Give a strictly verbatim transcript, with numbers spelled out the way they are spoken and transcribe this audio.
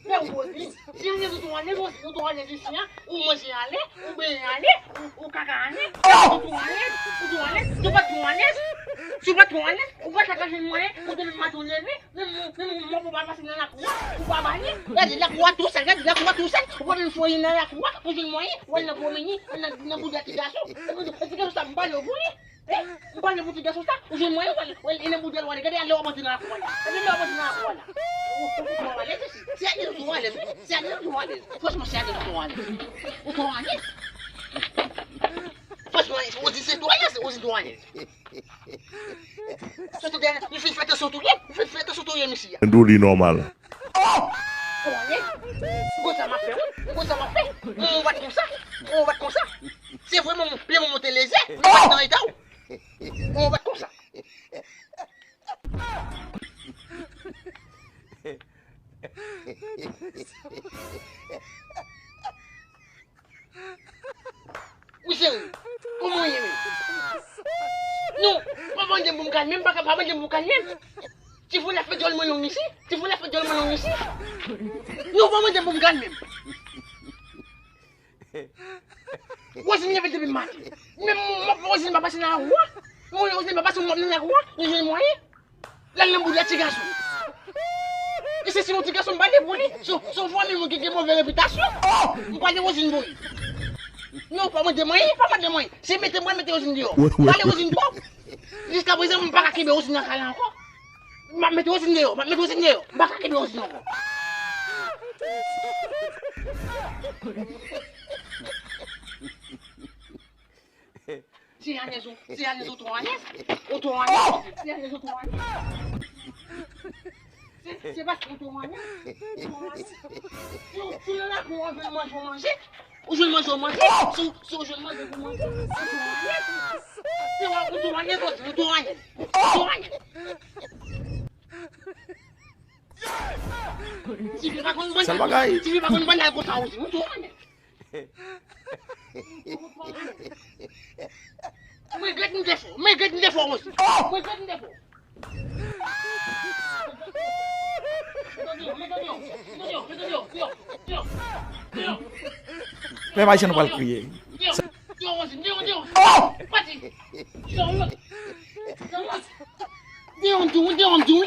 Fè ou poze. Si ou gen tout ou alèz, ou tout ou alèz isi a, ou manje alèz, ou benyen alèz, ou, ou kaka alèz, ou tout ou alèz, ou tout ou alèz, si ou pa tout ou alèz, si ou pa tout ou alèz, ou pa ta ka jwenn mwayen, ou te menm maten ou leve, menm, menm mòp ou pa pase nan lakou a, ou pa bale, gade lakou a tou sèl, gade lakou a tou sèl, ou pa menm foye nan lakou a, pou jwenn mwayen, ou al nan pwomeni, al nan, nan bouda ti gason, e ti gason sa m pale w pou li. Eh, m pale pou ti gason sa, ou jwenn mwayen, ou al, ou al, e nan boudèl, ou al, gade, ale w ap antre nan lakou a la. Gade, ale w ap antre nan lakou a la. Ou, ou, ou, ou alèz isi. Se alèz ou twò alèz, wi. Se alèz ou twò alèz. Franchman, se alèz ou twò alèz. Ou twò alèz. Franchman, ou di se twò alèz, ou di twò alèz. Sòti dèyè, nou fin fè tansyon touye, nou fin fè tansyon touye misye a. Dou li nòmal. Oh! Twò alèz. Ou konn sa m ap fè, wi. Ou konn sa m ap fè. Mwen, ou bat konsa. Mwen, ou bat konsa. Se vre, mwen, mwen, mwen monte lezè. Mwen bat nan eta w. Bon, ou bat konsa. Wi, cheri. Kòman w ye menm? Non, pa mande m pou m kalme m, pa, pa mande m pou m kalme m. Ti fou la fè djòl mwen long isi. Ti fou la fè djòl mwen long isi. Non, pa mande m pou m kalme m. Wozin leve depi maten. Menm mòp Wozin pa pase nan lakou a. Mwen Wozin pa pase mòp nan lakou a. Li jwenn mwayen. L al nan bouda ti gason. E se si yon ti gason m pale pou li. Se, se yon fanmi mwen ki gen move repitasyon. M pale Wozin pou li. Non, pa mande mwen, pa mande mwen. Se mete mwen mete Wozin deyò. M pale Wozin twòp. Jiska prezan, m pa ka kenbe Wozin nan kay la ankò. M ap mete Wozin deyò, m ap mete Wozin deyò. M pa ka kenbe Wozin ankò. Se alèz ou, se alèz ou twò alèz. Ou twò alèz. Se alèz ou twò alèz. Se, se paske ou twò alèz. Ou twò alèz. Si w, si w nan lakou w anvi manje, w manje. Ou jwenn manje, w manje. Si w, si w jwenn manje, w manje. Ou twò alèz. Se wè, ou twò alèz, ou twò alèz. Ou twò alèz. Tifi pa konn bann, sèl bagay. Tifi pa konn bann al konsa osi. Ou twò alèz. M regrèt m te fè w. M regrèt m te fè w osi. M regrèt m te fè w. Pèp Ayisyen, nou pral kriye. Pati. Deyò m di w, deyò m di w.